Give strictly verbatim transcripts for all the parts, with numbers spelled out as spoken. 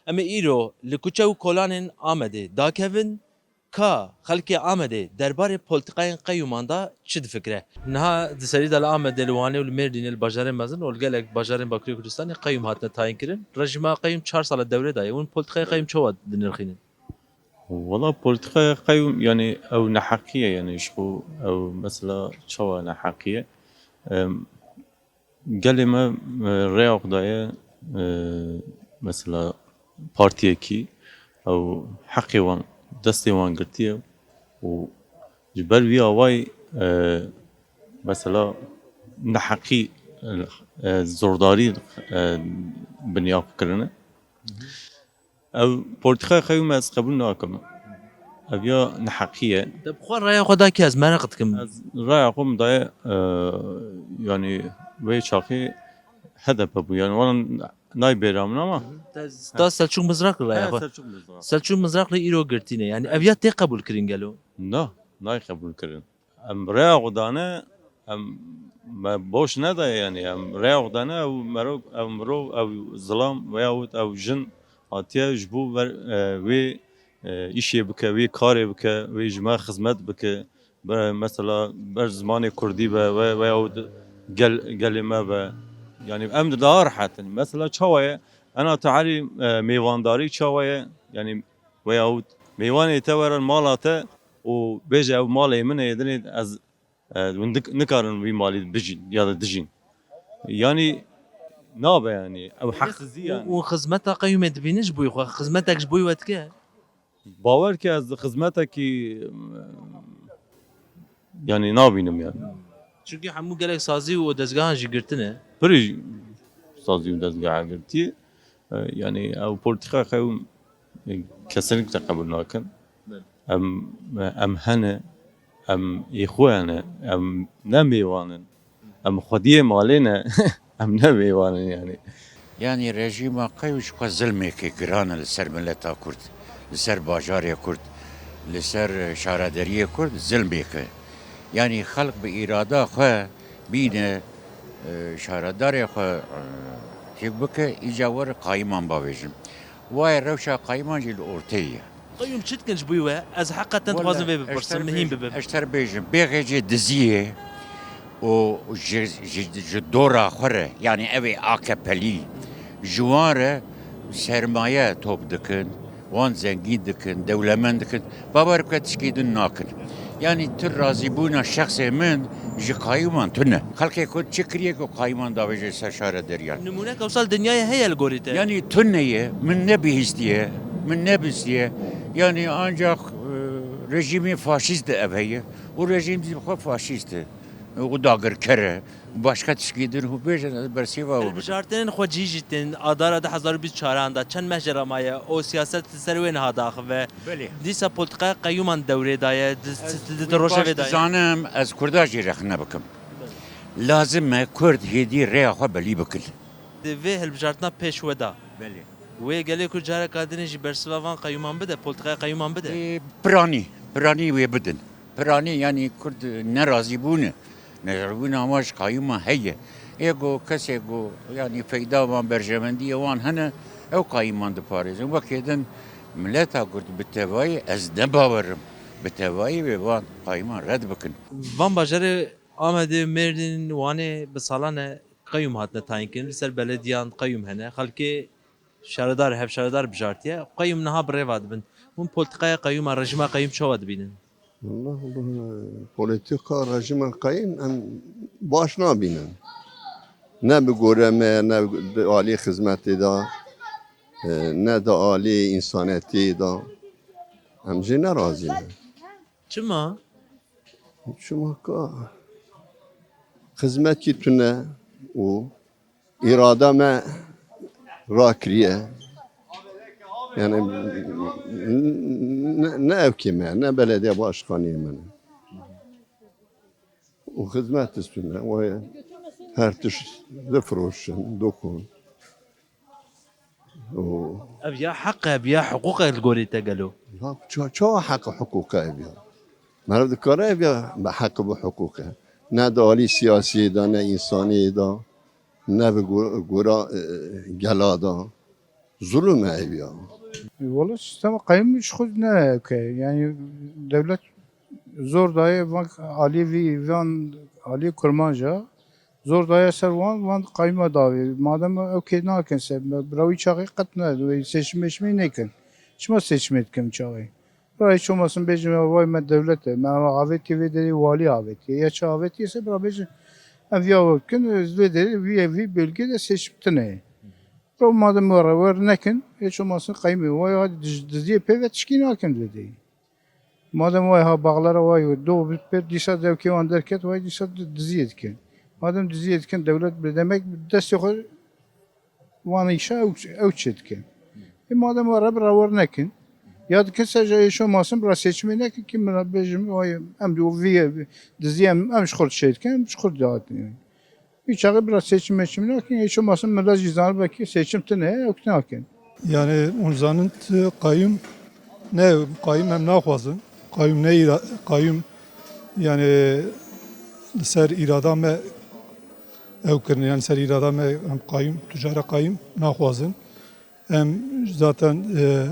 Em ê îro li kuçe û kolanên Amedê dakevin, ka xelkê Amedê derbarê polîtîkayên qeyûman de çi difikire? Niha di serî de li Amedê, li Wanê û li Mêrdînê, li bajarên mezin û li gelek bajarên Bakurê Kurdistanê qeyûm hatine tayînkirin. Rejîma qeyûm çar sal e dewrê de ye. Hûn polîtîkaya qeyûm çawa dinirxînin? Wela polîtîkaya qeyûm, yanî ew neheqî ye, yanî ji xwe ew mesela çawa neheqî ye? Em, Gelê me, e, rêya xwe daye, e, mesela partiyekî, ew heqê wan, destê wan girtiye û ji ber vî awayî, e, mesela neheqî, e, zordarî, e, binya xwe kirine. Ev polîtîkaya qeyûm ez qebûl nakim. Ev ya neheqî ye. Te bi xwe raya xwe da kî, ez meraq dikim. Ez raya xwe min daye, e, yanî wê çaxê H D P bû. Yanî wana nayê bêra min ama. Te da Selçuk Mizrak li raya He, xwe. Selçuk Mizrak. Selçuk Mizrak li îro girtîne. Yanî ev ya tê qebûl kirin gelo? Na, nayê qebûl kirin. Em rêya xwe dane, em me boş nedaye, yanî em rêya xwe dane, ew merok, ew mirov, ew zilam veyahût ew jin hatiye ji bo ver, e, wê, e, îşê bike, wê karê bike, wê ji me xizmet bike, be, mesela ber zimanê kurdî be, ve, veyahût gel, gelê me be. Yanî em daha rehet in. Mesela çawa ye? Ena tu herî, e, mêvandarî çawa ye? Yanî veyahût mêvanê te were mala te û bêje ew malê min e, dinê ez E, hûn dik-, nikarin wî malî bijîn ya da dijîn. Yanî nabe yanî. Ew heqsizî yanî. Û xizmeta qeyûmê dibînin ji bo xwe? Xizmetek ji bo we dike? Bawer ke ez xizmetekî, yanî nabînim yanî. Çunkî hemû gelek sazî û dezgehan jî girtine. Pirî sazî û dezgeha girtiye. E, yanî ew polîtîka qewim, e, kesinlikle qebûl nakin. Belê. Em, em hene, em ê xwe hene, em ne mêvan in. Em xwediyê malê ne, em ne mêvan in yanî. Yanî rejîma qewim ji xwe zilmeke giran e li ser mileta Kurd, li ser bajarê Kurd, li ser şaredariyê Kurd zilmeke. Yanî xelk bi îrada xwe bîne, e, şaredarê xwe, e, çêk bike, îca were qayîman bavêjin. Wayê rewşa qayîman jî li orteyê ye. Qeyûm çi dikin ji bo we? Ez heqeten dixwazim vê bipirsim, mihîm bibim. Ez ter bêjim, bêxê jê diziyê û ji, ji, ji dora xwe re, yanî ew ê A K P'lî, ji wan re sermaye top dikin, wan zengîn dikin, dewlemend dikin. Bawer bike tişkî din nakin. Yanî tu razîbûna şexsê min ji qayûman tune. Xelkê Kurd çi kiriye ku qayûman davêje ser şarederiyan? Nimûnek ewsal dinyayê heye li gorî te? Yanî tune ye, min nebihîstiye, min nebihîstiye. Yanî ancak, e, rejîmê faşîst de ev heye. Û rejîm jî xwe faşîst e. Û dagirker e. Başka tişkî din hûn bêjin, ez bersîva we bidim. Hilbijartinên xwecihî jî tên, adara du hezar û bîst û çaran de çend meh jê re maye, û siyaset li ser wê niha daxive. Belê. Dîsa polîtîkaya qeyûman dewrê daye, di, di, di rojevê daye. Dizanim, ez Kurda jî rexne bikim. Lazim e Kurd hêdî rêya xwe belî bikin. Di vê hilbijartina pêş we de. Belê. Wê gelê Kurd careka dinê jî bersiva van qeyûman bide, polîtîkaya qeyûman bide? Ê, piranî, piranî wê bidin. Piranî, yanî Kurd nerazî bûne. Nerazîbûna wan ji qayûma heye. Ê ku kesê ku, yanî feyda wan, berjewendiyê wan hene, ew qayûman diparêzin. Wekê din mileta Kurd bi tevayî ez ne bawer im. Bi tevayî wê van qayûman red bikin. Van bajarê Amedê, Mêrdîn, Wanê bi salan e qeyûm hatine tayînkirin. Li ser belediyan qeyûm hene. Xelkê şaredar, hevşaredar bijartiye. Qeyûm niha bi rê ve dibin. Hûn polîtîkaya qeyûma, rejîma qeyûm çawa dibînin? Wallah, wallah, polîtîka rejîma qeyûm em baş nabînin. Ne bi gore me, ne di alî xizmetê de, e, ne di alî însanetiyê de. Em jê nerazî ne. Çima? Çima ka xizmetî tune û îrada me rakiriye. Yani ne, ne evkê me, ne belediye başkaniyê me ne. Û xizmet tune, wê her tişt difiroşin, dikun. Û Ev ya heq e, ev ya hiqûq e li gorî te gelo? Ya ça-, çawa heq û hiqûq e ev ya? Meriv dikare ev ya bi heq û bi hiqûq e. Ne di alî siyasiyê de, ne însaniyê de, ne bi go-, gora, e, gela de. Zulm e ev ya. Wala sîstema qeyûm ji xwe ne ewke. Yani dewlet zor daye van aliyê vî, van aliyê kurmanca. Zor daye ser wan, van qeyûma dawê. Madem ew kê nakin ser, bira wî çaxê qet ne, wê seçim meçimê nekin. Çima seçimê dikin çaxê? Bira hiç olmasın bêjin, ya vay me dewlet e, me avêtiye vê derê walî avêtiye. Ya çi avêtiye se bira bêjin, em vî ava bikin, vê derê, vî, vî bölgê de seçim tune ye. Bira madem were wer nekin, hiç olmasın qeyûmê, vay hadi diz-, diziyê pê ve tişkî nakin vê derê. Madem vay ha bağlara vay do bir dîsa dewkê wan derket, vay dîsa di-, diziyê dikin. Madem diziyê dikin, dewlet bi demek destê xwe van îşa ew, ew çê dikin. E madem were bira wer nekin. Ya dikin ser jî êşo masin bira seçimê nekin ki min bêjim vay em di vî diziyê em, em ji xwe çê dikin, em ji xwe dihatin. Wî çaxê bira seçim meçim nakin, êşo masin mila jî zanibekî seçim tune ye, ew nakin. Yani hûn zanin, t-, qayûm ne, qayûm em naxwazin. Qayûm ne îra-, qayûm yani li ser îrada me ew kirine, yani ser îrada me em qayûm, tu cara qayûm naxwazin. Em zaten, e,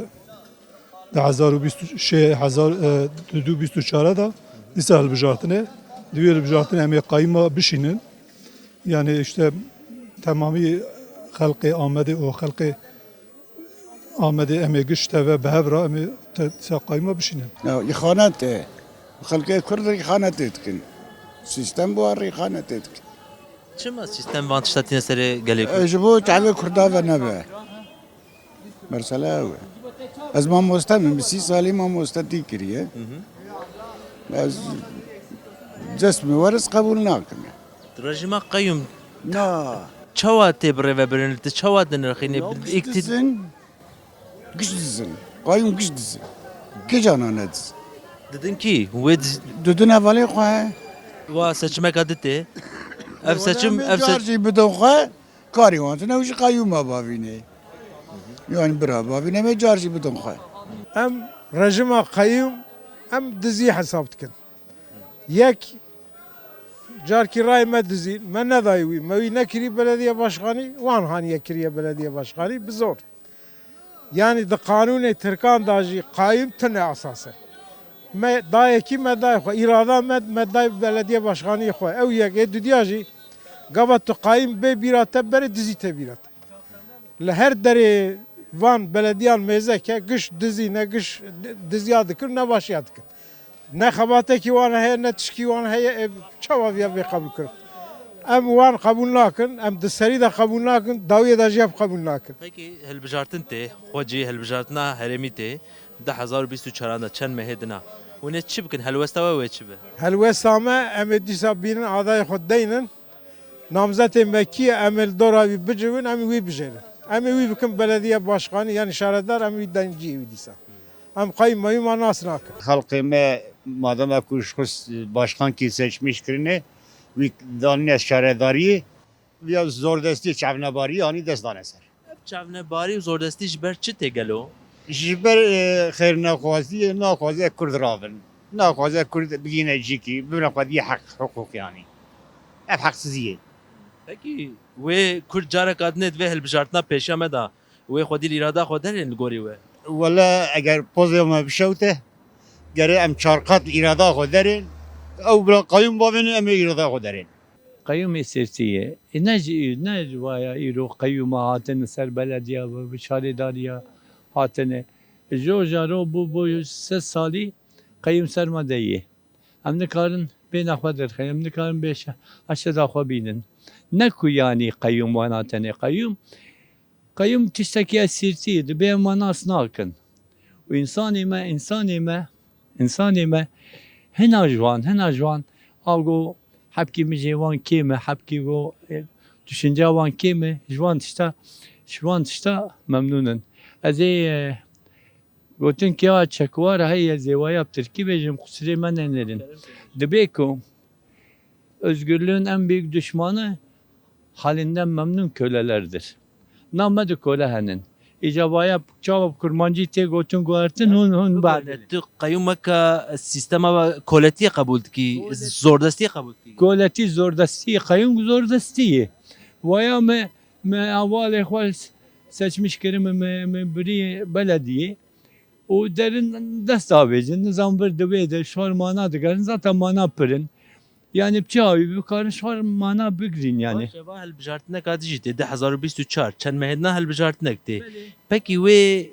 di hezar û bîst û şeş, hezar, e, du bîst û çar de dîsa hilbijartine. Di wê hilbijartinê em ê qayûma bişînin. Yani işte temamî xelkê Amedê û xelkê Amedê em ê giş teve bi hev re em ê te-, dîsa qayûma bişînin. Ya, îxanet e. Xelkê Kurd îxanetê dikin. Sîstem bi wan re îxanetê dikin. Çima sîstem van tişta tîne serê gelê Kurd? E, ji bo çavê Kurda ve nebe. Mesela ew e. Ez mamoste me, min sî salî mamostetî kiriye. Ez dest min were ez qebûl nakim. Rejîma qeyûm. Na. Çawa tê birêvebirin? Li te çawa dinirxînî? Ya, giş dizin. Giş dizin. Qayûm giş dizin. Kê cana ne dizin? Didin kî? Wê diz- Didin hevalê xwe. Wa seçimeka di tê. Ev seçim, ev seç- Car jî bidin xwe. Karê wan tune, ew jî qayûma bavînê. Yani bira bavînê me car jî bidin xwe. Em rejima qeyûm, em dizî hesab dikin. Yek, carkî rayê me dizî, me nedayî wî, me wî nekirî belediye başkanî, wan haniye kiriye belediye başkanî, bi zor. Yani di qanûnê Tirkan de jî qayûm tune esas e. Me dayekî me dayê xwe, îrada me, me dayê belediye başkanî xwe. Ew yek ê dudiya jî gava tu qayûm bê bîra te berê dizî tê bîra te. Li her derê van belediyan mêzeke giş dizî ne giş di-, diziya dikir ne başiya dikir. Ne xebatekî wan heye, ne tişkî wan heye, e, çawa viya bê qebûl kirin? Em wan qebûl nakin, em di serî de qebûl nakin, dawiyê de jî em qebûl nakin. Pekî hilbijartin tê, xwecî hilbijartina herêmî tê, du hezar û bîst û çar de çend mehê dina. Hûn ê çi bikin? Helwesta we wê çi be? Helwesta me, em ê dîsa bînin adayê xwe deynin. Namzetê me kî ye, em ê li dora wî bicivin, em ê wî bijêrin. Em ê wî bikin belediye başkanî, yanî şaredar, em wî denciyê wî dîsa. Em qayûm meyûma nas nakin. Xelkê me madem ku ji xwe s-, başkankî seçmiş kirine, wî danîne şaredariyê, ya zordestî çavnebariyê anî dest dane ser. Ev çavnebarî û zordestî ji ber çi tê gelo? Ji ber, e, xêrnexwaziyê, naxwaze Kurd rabin. Naxwaze Kurd bigihîne cîkî, bibine xwediyê heq, hiqûq yanî. Ev heqsizî ye. Pekî wê Kurd careka din ê di vê hilbijartina pêşiya me de wê xwedî li îrada xwe derên li gorî we? Wele eger pozê me bişewte, gere em çar qat li îrada xwe derên, ew bila qayûm bavênin, em ê îrada xwe derên. Qeyûmê Sêrtî ye. E, ne ji, ne ji waya îro qeyûma hatin ser belediya bi, bi şaredariya hatine. Ji o jaro bû, bû sed salî qeyûm ser me de ye. Em nikarin bêhna xwe derxin, em nikarin bê şe-, eşeda xwe bînin. Ne ku yanî qeyûm wana tenê qeyûm, qeyûm tiştekî esîrtî ye, dibê em wan nas nakin. Û însanê me, însanê me, însanê me hina ji wan, hina ji wan, a go hebkî mijê wan kêm e, hebkî go, e, düşünce wan kêm e, ji wan tişta, ji wan tişta memnûn in. Ez ê, e, Gotin ki ya çekuwar heye, zêwaya bi tirkî bêjim, qusurê me nenerin. Dibê ku özgürlüğün en büyük düşmanı halinden memnun kölelerdir. Na me di kole henin. Îca vaya çawa bi kurmancî tê gotin guhertin hûn, hûn bibêne. Tu qeyûmeka sîstema koletiyê qebûl dikî, zordestiyê qebûl dikî? Koletî zordestiyê, qeyûm zordestiyê. Vaya me, me hevalê xwe seçmiş kirin min, min, min birî belediyê û derin dest avêjin. Nizam vir di wê de şar mana digerin, zaten mana pirin. Yani bi çi awî bikarin şar mana bigirîn yani. Baş e, va hilbijartineka dijî tê, du hezar û bîst û çar, çend mehê dina hilbijartinek tê. Pekî wê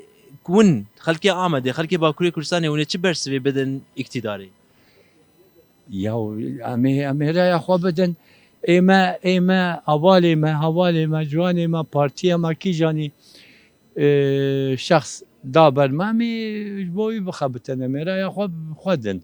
win, xelkê Amedê, xelkê Bakurê Kurdistanê, hûn ê çi bersivê bidin îktîdarê? Ya em ê, em ê raya xwe bidin. Ê me, ê me, hevalê me, hevalê me, ciwanê me, partiyê me, kîjanî e, şexs da ber me, em ê ji bo wî bixebitin, em ê raya xwe, xwe din.